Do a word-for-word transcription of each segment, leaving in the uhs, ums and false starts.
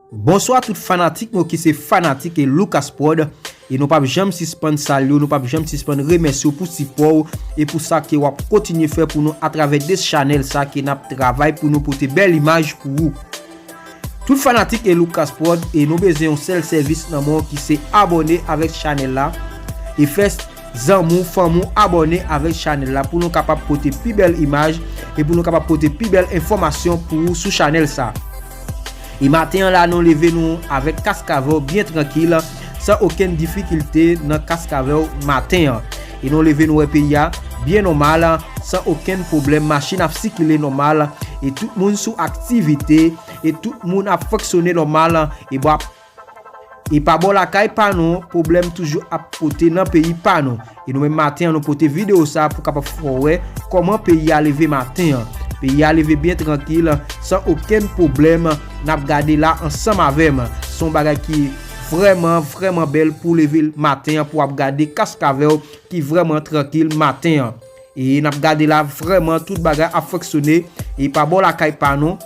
Bonswa tout fanatik mwen ki se fanatik e Lucas Prod. E nou p ap janm sispann salye w, nou p ap janm sispann remèsye w pou sipò w e pou sa ke w ap kontinye fè pou nou atravè de chanèl sa ke n ap travay pou nou pote bèl imaj pou ou. Tout fanatik e Lucas Prod, e nou bezwen yon sèl sèvis nan men w ki se abòne avèk chanèl la e fè zanmi w, fanmi w abòne avèk chanèl la pou nou kapab pote pi bèl imaj e pou nou kapab pote pi bèl enfòmasyon pou ou sou chanèl sa. E maten an la, nou leve nou avèk kas k avè w byen trankil, san okenn difikilte nan kas k avè w maten an. E nou leve nou wè peyi a byen nòmal, san okenn pwoblèm, machin ap sikile nòmal, e tout moun sou aktivite, e tout moun ap fonksyone nòmal, e bò ap E pa bò lakay pa nou, pwoblèm toujou ap pote nan peyi pa nou. E nou menm maten an, nou pote videyo sa pou kapab fè w wè kòman peyi a leve maten an. Peyi a leve byen trankil, san okenn pwoblèm, n ap gade la ansanm avè m. Se yon bagay ki vrèman, vrèman bèl pou leve maten an, pou w ap gade kas k avè w ki vrèman trankil maten an. E n ap gade la, vrèman, tout bagay ap fonksyone. E pa bò lakay pa nou.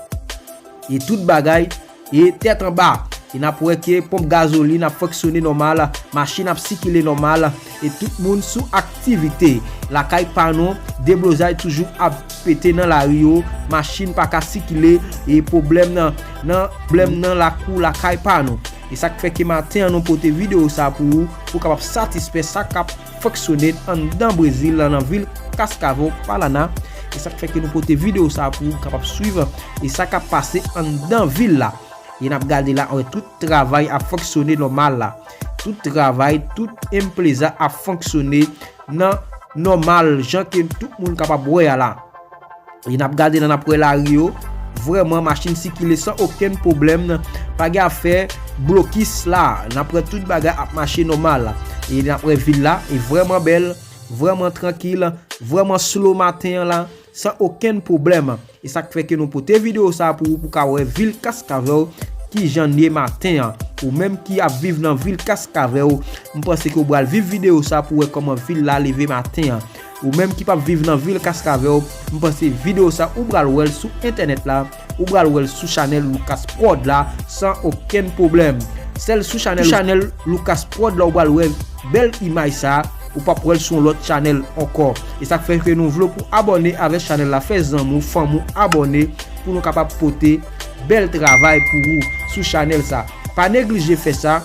E tout bagay e tèt anba. E n ap wè ke ponp gazolin ap fonksyone nòmal, machin ap sikile nòmal, e tout moun sou aktivite. Lakay pa nou, deblozay toujou ap pete nan lari yo, machin pa ka sikile, e pwoblèm nan, nan, pwoblèm nan lakou lakay pa nou. E sa k fè ke maten an nou pote videyo sa pou ou, pou w kapab satisfè sa k ap fonksyone anndan Brezil la, nan vil Cascavel, Paraná. E sa k fè ke nou pote videyo sa pou ou kapab swiv e sa k ap pase anndan vil la. E n ap gade la, wè tout travay ap fonksyone nòmal la. Tout travay, tout empreza ap fonksyone nan nòmal, jan ke tout moun kapab wè a la. E n ap gade la, n ap wè lari yo. Vrèman, machin sikile san okenn pwoblèm. Pa gen afè blokis la. N ap wè tout bagay ap mache nòmal. E n ap wè vil la. E vrèman bèl, vrèman trankil, vrèman slow maten an la, san okenn pwoblèm. E sa k fè ke nou pote videyo sa pou ou, pou ka wè vil Cascavel, kijan l ye maten an. Ou menm ki ap viv nan vil Cascavel, m panse ke w pral viv videyo sa pou wè kòman vil la leve maten an. Ou menm ki p ap viv nan vil Cascavel, m panse videyo sa ou pral wè l sou entènèt la, ou pral wè l sou chanèl Lucas Prod la, san okenn pwoblèm. Sèl sou chanèl, chanèl Lucas Prod la ou pral wè bèl imaj sa, ou p ap wè l sou yon lòt chanèl ankò. E sa k fè ke nou vle w pou abòne avèk chanèl la, fè zanmi w, fanmi w abòne pou nou kapab pote bèl travay pou ou sou chanèl sa. Pa neglije fè sa.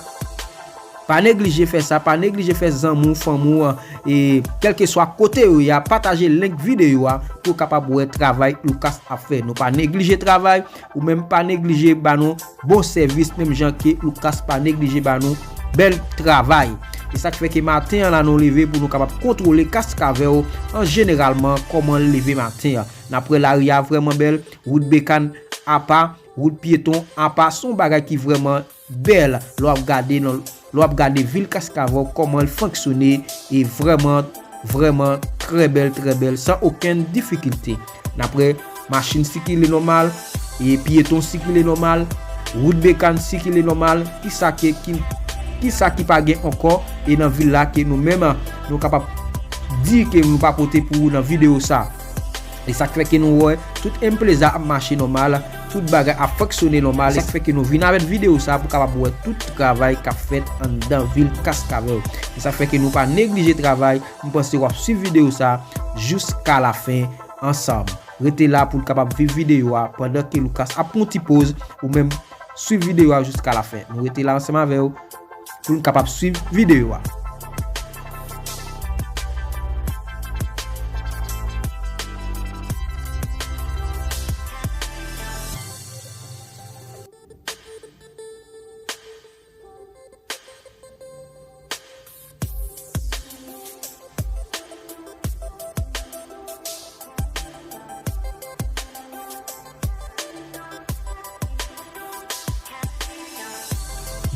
Pa neglije fè sa, pa neglije fè zanmi w, fanmi w, e kèlkeswa kote yo ye a, pataje link videyo a pou w kapab wè travay Lucas ap fè. Nou pa neglije travay, ou menm pa neglije ba nou bon sèvis, menm jan ke Lucas pa neglije ba nou bèl travay. E sa k fè ke maten an la nou leve pou nou kapab kontwole Cascavel an jeneralman kòman l leve maten an. N ap wè lari a vrèman bèl, wout bekàn apa, wout pyeton apa, se yon bagay ki vrèman bèl lè w ap gade nan, lè w ap gade vil Cascavel kòman l fonksyone, e vrèman, vrèman trè bèl, trè bèl, san okenn difikilte. N ap wè machin sikile nòmal, e pyeton sikile nòmal, wout bekàn sikile nòmal, kisa ke, ki, kisa ki pa gen ankò, e nan vil la ke nou menm, nou kapab di ke nou pa pote pou ou nan videyo sa. E sa k fè ke nou wè tout empreza ap mache nòmal, tout bagay ap fonksyone nòmal. E sa k fè ke nou vin avèk videyo sa pou kapab wè tout travay k ap fèt anndan vil Cascavel. E sa k fè ke nou pa neglije travay. M panse w ap swiv videyo sa jiska lafen ansanm. Rete la pou w kapab viv videyo a pandan ke Lucas ap pran yon ti poz, ou menm swiv videyo a jiska lafen. Nou rete la ansanm avè w pou n kapab swiv videyo a.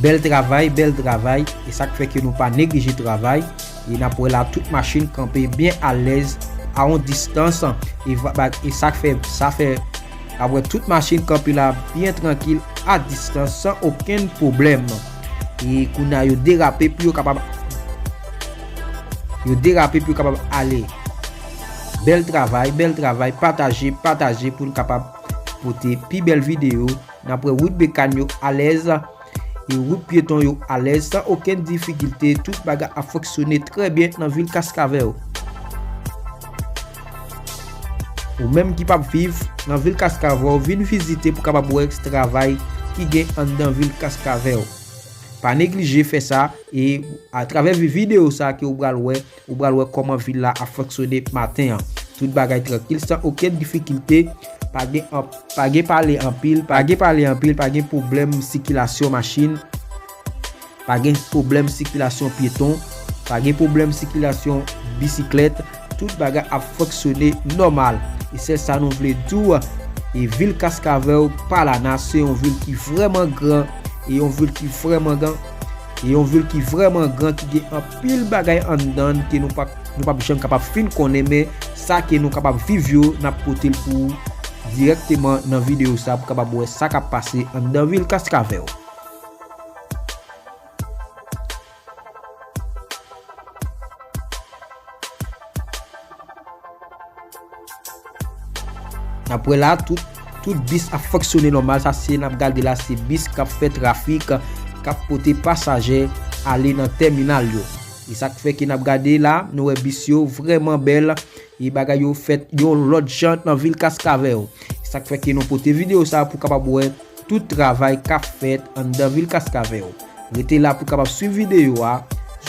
Bèl travay, bèl travay. E sa k fè ke nou pa neglije travay. E n ap wè la tout machin kanpe byen alèz a yon distans. E, va- ba- e sa k fè, sa fè, ap wè tout machin kanpe la byen trankil a distans san okenn pwoblèm. E kounye a yo derape pou yo kapab, yo derape pou yo kapab ale. Bèl travay, bèl travay, pataje, pataje pou n kapab pote pi bèl videyo. N ap wè wout bekàn yo alèz e wout pyeton yo alèz san okenn difikilte. Tout bagay ap fonksyone trè byen nan vil Kaskavèl. Ou menm ki p ap viv nan vil Kaskavèl, vin vizite pou kapab wè travay ki gen anndan vil Kaskavèl. Pa neglije fè sa e atravè vi-, videyo sa ke ou pral wè, ou pral wè kòman vil la ap fonksyone maten an. Tout bagay trankil, san okenn difikilte, pa gen anp-, pa gen pale anpil, pa gen pale anpil, pa gen pwoblèm sikilasyon machin, pa gen pwoblèm sikilasyon pyeton, pa gen pwoblèm sikilasyon bisiklèt, tout bagay ap fonksyone nòmal. E sèl sa nou vle di w, e vil Kaskavèl, Palana, se yon vil ki vrèman gran, e yon vil ki vrèman gran, e yon vil ki vrèman gran, ki gen anpil bagay anndan l ke nou p ap, nou p ap janm kapab fin konnen, men sa ke nou kapab viv yo, n ap pote l pou ou dirèkteman nan videyo sa pou kapab wè sa k ap pase anndan vil Kaskavèl. N ap wè la, tout, tout bis ap fonksyone nòmal. Sa se, n ap gade la, se bis k ap fè trafik, k ap pote pasaje ale nan tèminal yo. E sa k fè ke n ap gade la, nou wè bis yo vrèman bèl. E bagay yo fèt yon lòt jan nan vil Kaskavèl. Sa k fè ke nou pote videyo sa pou kapab wè tout travay k ap fèt anndan vil Kaskavèl. Rete la pou kapab swiv videyo a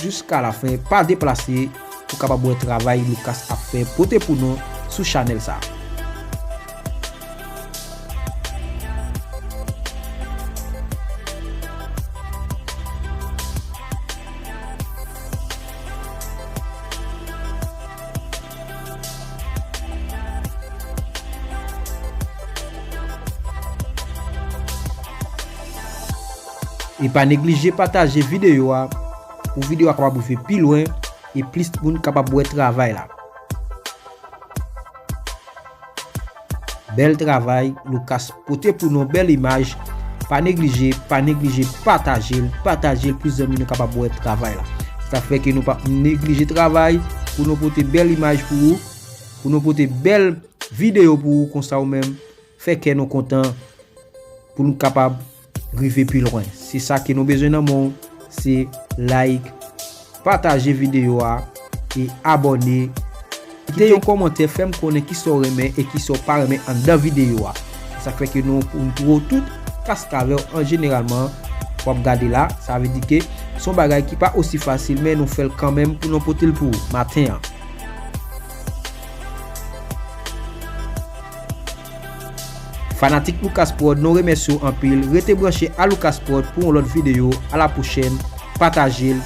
jiska lafen, pa deplase pou kapab wè travay Lucas ap fè pote pou nou sou chanèl sa. E pa neglije pataje videyo a pou videyo a kapab rive pi lwen e plis moun kapab wè travay la. Bèl travay, Lucas pote pou nou bèl imaj. Pa neglije, pa neglije pataje l, pataje l pou zanmi nou kapab wè travay la. Sa fè ke nou pa neglije travay pou nou pote bèl imaj pou ou, pou nou pote bèl videyo pou ou, konsa ou menm fè kè nou kontan pou nou kapab rive pi lwen. Se sa ke nou bezwen nan men w, se like, pataje videyo a e abòne. Kite yon kòmantè, fè m konnen kisa w renmen e kisa w pa renmen anndan videyo a. Sa k fè ke nou, pou, pou tout Kaskavèl an jeneralman, w ap gade la, sa vle di ke se yon bagay ki pa osi fasil, men nou fè l kanmenm pou nou pote l pou ou maten an. Fanatik Lucas Prod, nou remèsye w anpil. Rete branche a Lucas Prod pou yon lòt videyo. A la pwochèn. Pataje l,